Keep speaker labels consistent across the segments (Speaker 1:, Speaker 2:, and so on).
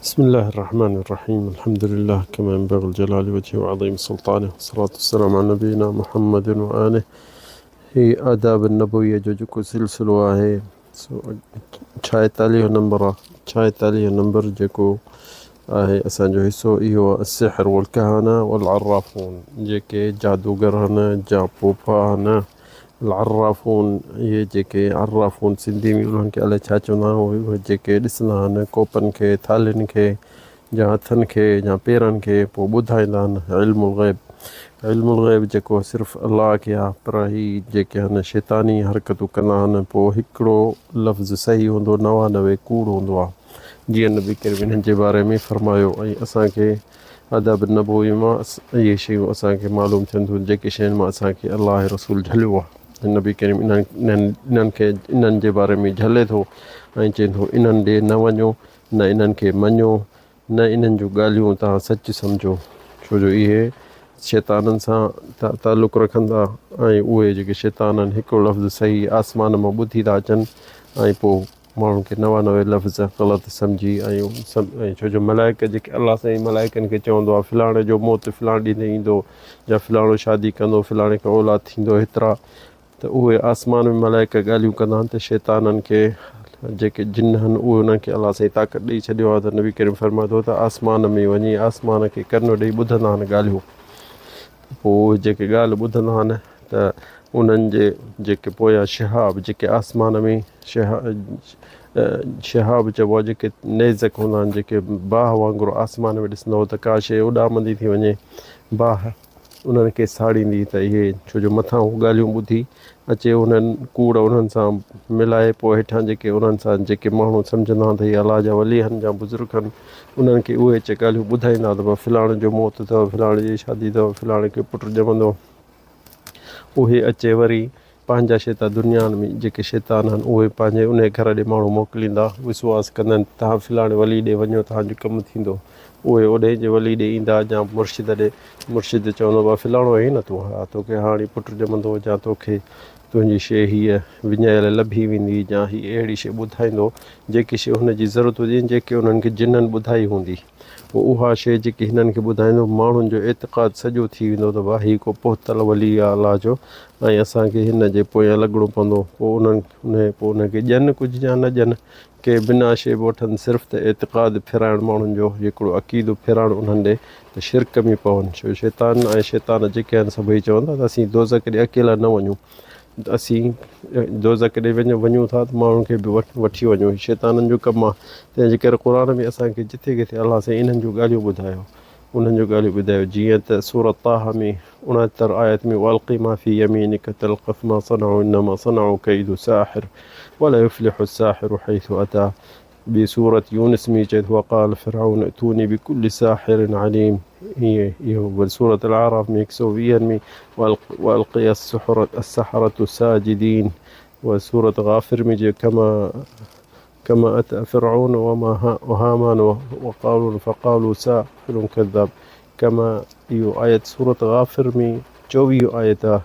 Speaker 1: بسم الله الرحمن الرحيم. الحمد لله كما ينبغي لجلال وجهه وعظيم سلطانه، والصلاة والسلام على نبينا محمد وآله. هي آداب النبوية جو جيڪو سلسلو آهي سو 46 نمبر آ. 46 نمبر جيڪو آهي اسان جو حصو اهو آ السحر والڪهانة والعرافون، جيڪي جادوگر آهن جا پوپا آهن. العرافون، اهي جيڪي عرافون سنڌي ۾ انهن کي الائي ڇا چوندا آهن، اهي جيڪي ڏسندا آهن ڪوپن کي، ٿالهين کي يا هٿن کي يا پيرن کي، پوء ٻڌائيندا آهن علم الغيب. علم الغيب جيڪو صرف الله کي آهي، پر هي جيڪي آهن شيطاني حرڪتون ڪندا آهن، پوء هڪڙو لفظ صحيح هوندو 99 ڪوڙ هوندو آهي، جيئن نبي ڪريم انهن جي باري ۾ فرمايو. ۽ اسان کي ادب نبوي مان اهي شيون اسان کي معلوم ٿين ٿيون جيڪي شين مان اسان کي الله ۽ رسول جهليو آهي. نبي ڪريم انهن کي انهن جي باري ۾ جهلي ٿو ۽ چئي ٿو انهن ڏي نه وڃو، نه انهن کي مڃو، نه انهن جون ڳالهيون توهان سچ سمجهو، ڇو جو اهي شيطانن سان تعلق رکن ٿا ۽ اهي جيڪي شيطان آهن هڪڙو لفظ صحيح آسمان مان ٻڌي ٿا اچن ۽ پوء ماڻهن کي 99 لفظ غلط سمجهي ۽ ڇو جو ملائڪ جيڪي الله سائين ملائڪن کي چوندو آهي فلاڻي جو موت فلاڻي ڏينهن تي ايندو يا فلاڻو شادي ڪندو، فلاڻي کي اولاد ٿيندو هيترا، ته اهي آسمان ۾ ملائڪ ڳالهيون ڪندا آهن ته شيطانن کي جيڪي جن آهن اهي انهن کي الله سائين طاقت ڏئي ڇڏيو آهي ته نبي ڪريم فرمائي ٿو ته آسمان ۾ وڃي آسمان کي ڪن ڏئي ٻڌندا آهن ڳالهيون، پوء اهي جيڪي ڳالهه ٻڌندا آهن ته انهن جي جيڪي پويان شهاب جيڪي آسمان ۾ شهاب چئبو آهي جيڪي نيزڪ هوندا آهن جيڪي باهه وانگر آسمان ۾ ڏسندو ته ڪا شيء اڏامندي ٿي وڃي، باهه انهن کي ساڙيندي ته اهي ڇو جو مٿان هو ڳالهيون ٻڌي اچي انهن ڪوڙ انهن سان ملائي پوء هيٺان جيڪي انهن سان جيڪي ماڻهو سمجهندا آهن ته هي الله جا ولي آهن يا بزرگ آهن انهن کي اهي اچي ڳالهيون ٻڌائيندا ته بابا فلاڻي جو موت اٿو، فلاڻي جي شادي اٿو، فلاڻي کي پٽ ڄمندو. اهي اچي وري پنهنجا شيطان دنيا ۾ جيڪي شيطان آهن اهي پنهنجي انهي گهر ڏي ماڻهو موڪليندا، وسواس ڪندا آهن ته توهان فلاڻي ولي ڏي وڃو توهان جو ڪم ٿيندو. اهي اوڏي جي ولي ڏي ايندا يا مرشد ڏي، مرشد چوندو بابا فلاڻو آهين نه تون، ها توکي هاڻي پٽ ڄمندو يا توکي تنهنجي شيء هيء وڃايل لڀي ويندي يا هي اهڙي شيء ٻڌائيندو جيڪي شيء هن جي ضرورت هجي ۽ جيڪي انهن کي جنن ٻڌائي هوندي. پوء اها شيء جيڪي هنن کي ٻڌائيندو ماڻهن جو اعتقاد سڄو ٿي ويندو ته بابا هي ڪو پهتل ولي آهي الله جو ۽ اسان کي هن جي پويان لڳڻو پوندو. پوء انهن پوء انهن کي ڏين ڪجهه يا نه ڏين، ڪي بنا شيء به وٺن، صرف ته اعتقاد ڦيرائڻ ماڻهن جو هڪڙو عقيدو ڦيرائڻ انهن ڏي ته شرڪ ۾ پون. ڇو شيطان ۽ شيطان جيڪي آهن سڀئي چون ٿا ته اسين دوزخ ڏي اڪيلا نه وڃون، اسين دوزخ ڏي وڃون ٿا ته ماڻهن کي به وٺي وڃون. هي شيطانن جو ڪم آهي. تنهن جي ڪري قرآن ۾ اسان کي جٿي ڪٿي الله سائين انهن جون ڳالهيون ٻڌايو. انهن جون ڳالهيون ٻڌايو جيئن ته سورة طه ۾ 69 آيت ۾ والق ما في يمينک تلقف ما صنعوا انما صنعوا ڪيد ساحر ولا يفلح الساحر حيث اتي. ٻي سورة يونس ۾ چئي ٿو وقال فرعون ائتوني بڪل ساحر عليم. ائين اهو وري سورة الاعراف ۾ هڪ سؤ ويهن ۾ والقي السحرة ساجدين. وسورة غافر ۾ چئي ڪما كما اتى فرعون وما وهامان وقارون فقالوا ساحر كذاب كما اهو آيت سورة غافر ۾ 24 آيت آ.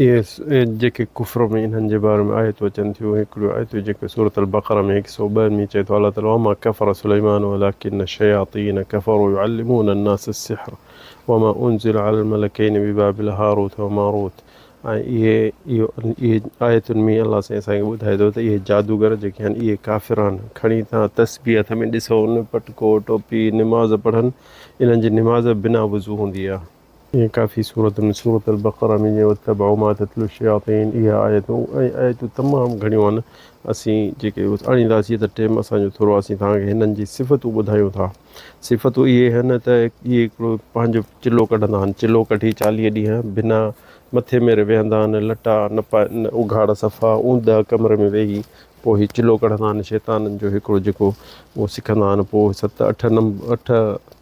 Speaker 1: اهي جيڪي ڪفر ۾ انهن جي باري ۾ آيتون اچن ٿيون هڪڙيون آيتون جيڪي سورة البقره ۾ هڪ سؤ ٻه ۾ چئي ٿو الله تعالي وما كفر سليمان ولكن الشياطين كفروا يعلمون الناس السحر وما انزل على الملكين ببابل هاروت وماروت ۽ اهي اهو اهي آيتن ۾ الله سائين اسان کي ٻڌائي ٿو ته اهي جادوگر جيڪي آهن اهي ڪافر آهن. کڻي توهان تسبيح هٿ ۾ ڏسو ان پٽڪو ٽوپي نماز پڙهن انهن جي نماز به بنا وضو هوندي آهي. ائين ڪافي سورتن ۾ سورة البقره ۾ جيئن واتبعوا ما تتلو الشياطين اها آيتون ۽ آيتون تمام گهڻيون آهن اسين جيڪي آڻينداسين ته ٽيم اسان جو ٿورو آهي اسين توهان کي هنن جي صفتون ٻڌايون ٿا. صفتون اهي آهن ته اهي هڪڙو پنهنجو چلو ڪڍندا آهن، چلو ڪڍي 40 ڏينهن بنا مٿي ميري ويهندا آهن، لٽا نه پائي اگهاڙ صفا اوندهه ڪمري ۾ ويهي پوء هي چلو ڪڍندا آهن، شيطانن جو هڪڙو جيڪو اهو سکندا آهن، پوء ست اٺ اٺ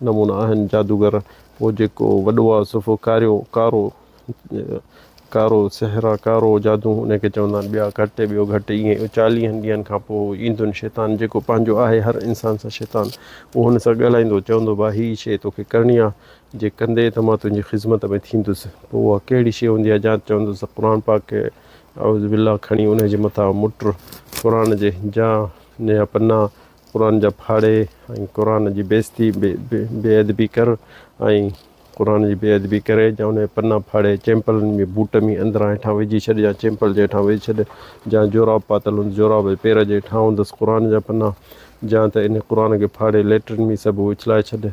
Speaker 1: نمونا آهن جادوگر، پوء جيڪو وڏو آهي صفو ڪاريو ڪارو ڪارو سحر آ، ڪارو جادو ان کي چوندا آهن، ٻيا گهٽ ٻيو گهٽ ائين چاليهن ڏينهن کان پوء ايندن شيطان جيڪو پنهنجو آهي هر انسان سان شيطان اهو هن سان ڳالهائيندو چوندو ڀاء هي شيء توکي ڪرڻي آ جي ڪندي ته مان تنهنجي خذمت ۾ ٿيندس پوء اها ڪهڙي شيء هوندي آ جا چوندس ته قرآن پاڪ کي اعوذ بالله کڻي ان جي مٿان مٽ قرآن جي جا ان جا پنا. قرآن جا ڦاڙي ۽ قرآن جي بيعزتي بي ادبي ڪر ۽ قرآن جي بي ادبي ڪري يا ان جا پنا ڦاڙي چيمپلن ۾ بوٽ ۾ اندران هيٺان وجهي ڇڏ يا چيمپل جي هيٺان وجهي ڇڏ جا جوراب پاتل هوندس جوراب جي پير جي هيٺان هوندس قرآن جا پنا جا ته ان قرآن کي ڦاڙي ليٽرين ۾ سڀ اڇلائي ڇڏ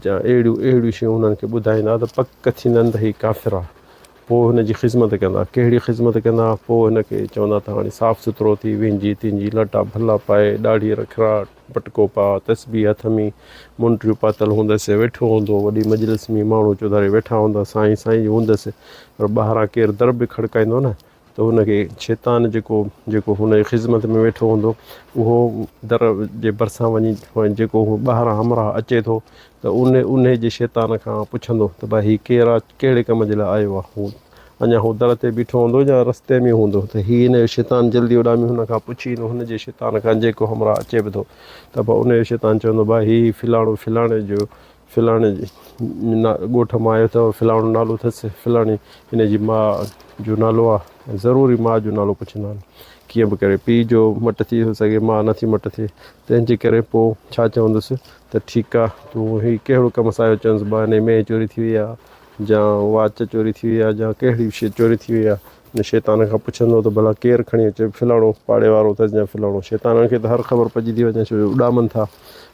Speaker 1: جا اهڙيون اهڙيون شيون انهن کي ٻڌائيندا ته پڪ ٿيندن ته هي ڪافر آ پوء هن جي خذمت ڪندا. ڪهڙي خذمت ڪندا؟ پوء هن کي چوندا ته هاڻي صاف سٿرو ٿي وهنجي تنهنجي لٽا ڀلا پائي، ڏاڙهي رکراء، پٽڪو پاء، تسبيح هٿ ۾، منڊريون پاتل هوندس، ويٺو هوندو، وڏي مجلس ۾ ماڻهو چوڌاري ويٺا هوندا، سائين سائين جي هوندس، پر ٻاهران ڪير در به کڙڪائيندو نه ته هن کي شيطان جيڪو جيڪو هن جي خذمت ۾ ويٺو هوندو، اهو در جي ڀرسان وڃي جيڪو هو ٻاهران همراهه اچي ٿو ته ان انهي جي شيطان کان پڇندو ته ڀائي هي ڪير آ ڪهڙي ڪم جي لاء آيو آ هو اڃا هو در تي بيٺو هوندو يا رستي ۾ هوندو ته هي ان جو شيطان جلدي اڏامي هن کان پڇي ايندو هن جي شيطان کان جيڪو همراهه اچي به ٿو ته پوء ان جو شيطان چوندو ڀائي هي فلاڻو فلاڻي جو فلاڻي ڳوٺ مان آيو اٿو فلاڻو نالو اٿس فلاڻي هن جي ماء جو نالو آ ضروري ماء جو نالو پڇندا آهن ڪيئن به ڪري پيء جو مٽ ٿي ٿو سگهي ماء نٿي مٽ ٿئي تنهن جي ڪري پوء ڇا چوندس ته ٺيڪ آ، تون هي ڪهڙو ڪم سان آيو؟ چيس، با انهي مينهن چوري ٿي وئي آ، جا واچ چوري ٿي وئي آ، جا ڪهڙي به شيء چوري ٿي وئي آ. ان شيطان کان پڇندو ته ڀلا ڪير کڻي اچي، فلاڻو پاڙي وارو اٿس يا فلاڻو. شيطانن کي ته هر خبر پئجي ٿي وڃي، ڇو جو اڏامن ٿا.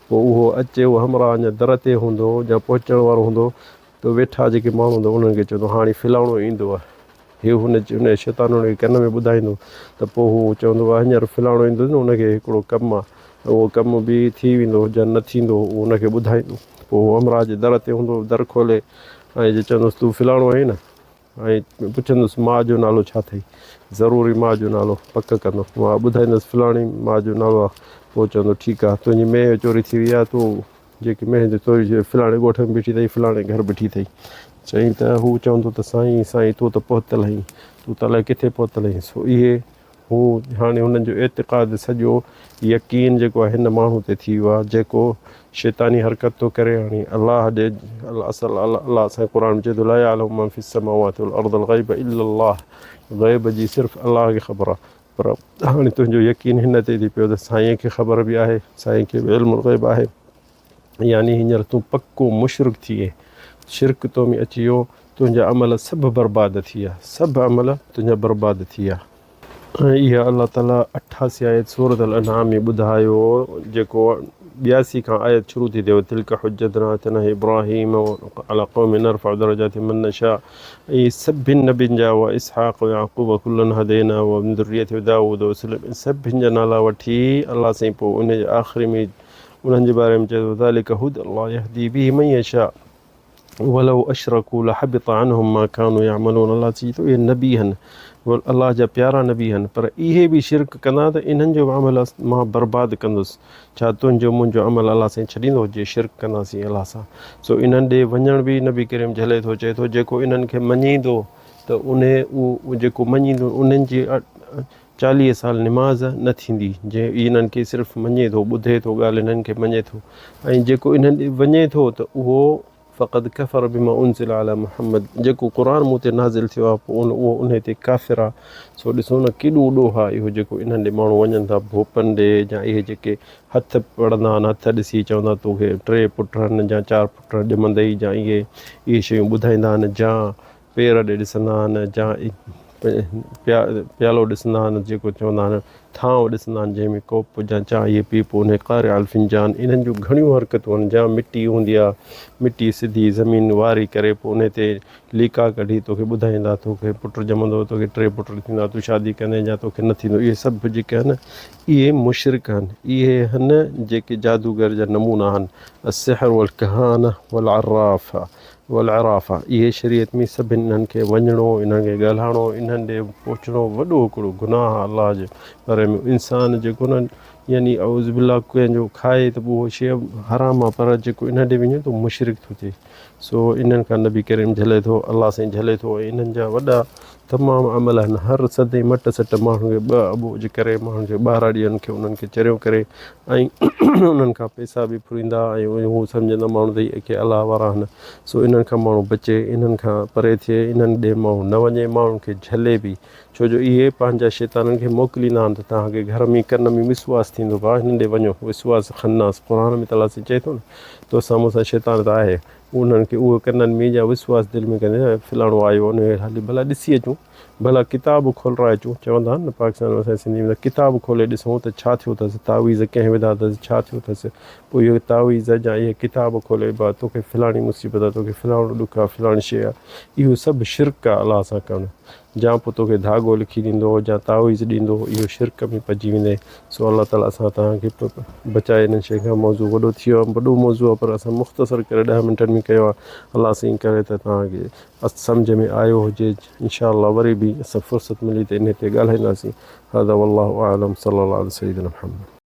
Speaker 1: پوء اهو اچي، اهو همراهه اڃا در تي هوندو يا پهچڻ وارو هوندو ته ويٺا جيڪي ماڻهو هوندا انهن کي چوندو، هاڻي فلاڻو ايندو آ. هي هن ان شيطان هن کي ڪن ۾ ٻڌائيندو ته پوء هو چوندو آهي هينئر فلاڻو ايندو نه ان کي هڪڙو ڪم آهي اهو ڪم به ٿي ويندو يا نه ٿيندو اهو ان کي ٻڌائيندو پوء هو همراهه جي در تي هوندو در کولي ۽ جي چوندس تون فلاڻو آهين نه ۽ پڇندس ماء جو نالو ڇا اٿئي ضروري ماء جو نالو پڪ ڪندو ماء ٻڌائيندس فلاڻي ماء جو نالو آهي پوء چوندو ٺيڪ آهي تنهنجي مينهن چوري ٿي وئي آهي تون جيڪي مينهن جو توري چيو، فلاڻي ڳوٺ ۾ بيٺي اٿئي، فلاڻي گهر بيٺي اٿئي. چيائين ته هو چوندو ته سائين، سائين تون ته پهتل آهين، تون ته الائي ڪٿي پهتل آهين. سو اهي هو هاڻي هنن جو اعتقاد سڄو يقين جيڪو آهي هن ماڻهو تي ٿي ويو آهي جيڪو شيطاني حرڪت ٿو ڪري. هاڻي الله ڏي اصل الله سائين قرآن ۾ چئي ٿو لا يعلم من في السماوات والارض الغيب الا الله غيب جي صرف الله کي خبر آهي پر هاڻي تنهنجو يقين هن تي ٿي پيو ته سائين کي خبر به آهي، سائين کي به علم الغيب آهي، يعني هينئر تون پڪو مشرڪ ٿي وئين، شرڪ تو ۾ اچي ويو، تنهنجا عمل سڀ برباد ٿي ويا، سڀ عمل تنهنجا برباد ٿي ويا. ۽ اها الله تعالي 88 آيت سورة الانعام ۾ ٻڌايو جيڪو 82 کان آيت شروع ٿي ٿئي وتلڪ حجتنا آتيناها ابراهيم علي قومه نرفع درجات من نشاء ۽ سڀن نبين جا و اسحاق و يعقوب ڪلا هدينا و من ذريته داؤد و سليمان سڀن جا نالا وٺي الله سائين پوء ان جي آخري ۾ انهن جي باري ۾ چئي ٿو ذلڪ هدي الله يهدي به من يشاء ولو اشرڪوا لحبط عنهم ما كانوا يعملون الله چئي ٿو اهي نبي هن الله جا پيارا نبي هن پر اهي به شرڪ ڪندا ته انهن جو به عمل مان برباد ڪندس ڇا تنهنجو منهنجو عمل الله سائين ڇڏيندو جي شرڪ ڪنداسين الله سان سو انهن ڏي وڃڻ به نبي ڪريم جهلي ٿو چئي ٿو جيڪو انهن کي مڃيندو ته انهي اهو جيڪو مڃيندو انهن جي 40 سال نماز نه ٿيندي جي انهن کي صرف مڃي ٿو ٻڌي ٿو ڳالهه انهن کي مڃي ٿو ۽ جيڪو انهن ڏي وڃي ٿو ته اهو فقد ڪفر بما انزل علي محمد جيڪو قرآن مون تي نازل ٿيو آهي پوء ان اهو انهي تي ڪافر آهي. سو ڏسو نه ڪيڏو ڏوهه آهي اهو جيڪو انهن ڏي ماڻهو وڃن ٿا ڀوپن ڏي يا اهي جيڪي هٿ پڙهندا آهن هٿ ڏسي چوندا توکي ٽي پٽ آهن يا چار پٽ ڄمندئي يا اهي اهي شيون ٻڌائيندا آهن يا پير ڏي ڏسندا آهن يا پيالو ڏسندا آهن جيڪو چوندا آهن ٿانء ڏسندا آهن جنهن ۾ ڪوپ يا چانهه اهي پي پوء انهي قارع الفنجان انهن جون گهڻيون حرڪتون آهن جا مٽي هوندي آهي مٽي سڌي زمين واري ڪري پوء انهي تي ليڪا ڪڍي توکي ٻڌائيندا توکي پٽ ڄمندو توکي ٽي پٽ ٿيندا تون شادي ڪندين يا توکي نه ٿيندو اهي سڀ جيڪي آهن اهي مشرڪ آهن اهي هن جيڪي جادوگر جا نمونا آهن السحر والڪهانه والعرافه والعرافه، اهي شريعت ۾ سڀن انهن کي وڃڻو، انهن کي ڳالهائڻو، انهن ڏي پهچڻو وڏو هڪڙو گناهه آهي الله جي باري ۾ انسان جيڪو نه يعني اعوذ بالله ڪنهن جو کائي ته پوء اهو شيء حرام آهي پر جيڪو انهن ڏي وڃي ٿو مشرڪ ٿو ٿئي سو انهن کان نبي ڪريم جهلي ٿو الله سائين جهلي ٿو ۽ انهن جا وڏا تمام عمل آهن هر صدي مٽ سٽ ماڻهن کي ٻه اٻوجهه ڪري ماڻهن کي ٻهراڙين کي انهن کي چريو ڪري ۽ انهن کان پئسا به ڦريندا ۽ هو سمجهندا ماڻهو ته هي الله وارا آهن سو انهن کان ماڻهو بچي انهن کان پري ٿئي انهن ڏي ماڻهو نه وڃي ماڻهن کي جهلي به ڇو جو اهي پنهنجا شيطانن کي موڪليندا آهن ته توهان کي گهر ۾ ڪن ۾ وسواس ٿيندو. ٿيندو ڀاء هنن ڏي وڃو وسواس خناس قرآن ۾ ته الله سائين چئي ٿو نه تو سان مون سان شيطان ته آهي انهن کي اهو ڪنن ۾ يا وسواس دل ۾ ڪندي فلاڻو آيو ان هلي ڀلا ڏسي اچون ڀلا ڪتاب کولرائي اچون چوندا آهن نه پاڪستان ۾ اسان سنڌي ۾ ڪتاب کولي ڏسون ته ڇا ٿيو اٿس تعويذ ڪنهن وڌا اٿس ڇا ٿيو اٿس پوء اهو تعويذ يا اهي ڪتاب کولي با توکي فلاڻي مصيبت آهي توکي فلاڻو ڏک آهي فلاڻي شيء آهي اهو سڀ شرڪ آهي الله سان ڪرڻ جا پوء توکي ڌاڳو لکي ڏيندو جا تعويذ ڏيندو اهو شرڪ ۾ پئجي ويندين سو الله تعالي اسان توهان کي بچائي انهن شين کان موضوع وڏو ٿي ويو آهي وڏو موضوع آهي پر اسان مختصر ڪري ڏهه منٽن ۾ ڪيو آهي الله سائين ڪري ته توهان کي سمجھ ۾ آيو هجي انشاء الله وري به اسان فرصت ملي ته انهي تي ڳالهائينداسين هذا والله اعلم صلي الله علي سيدنا محمد.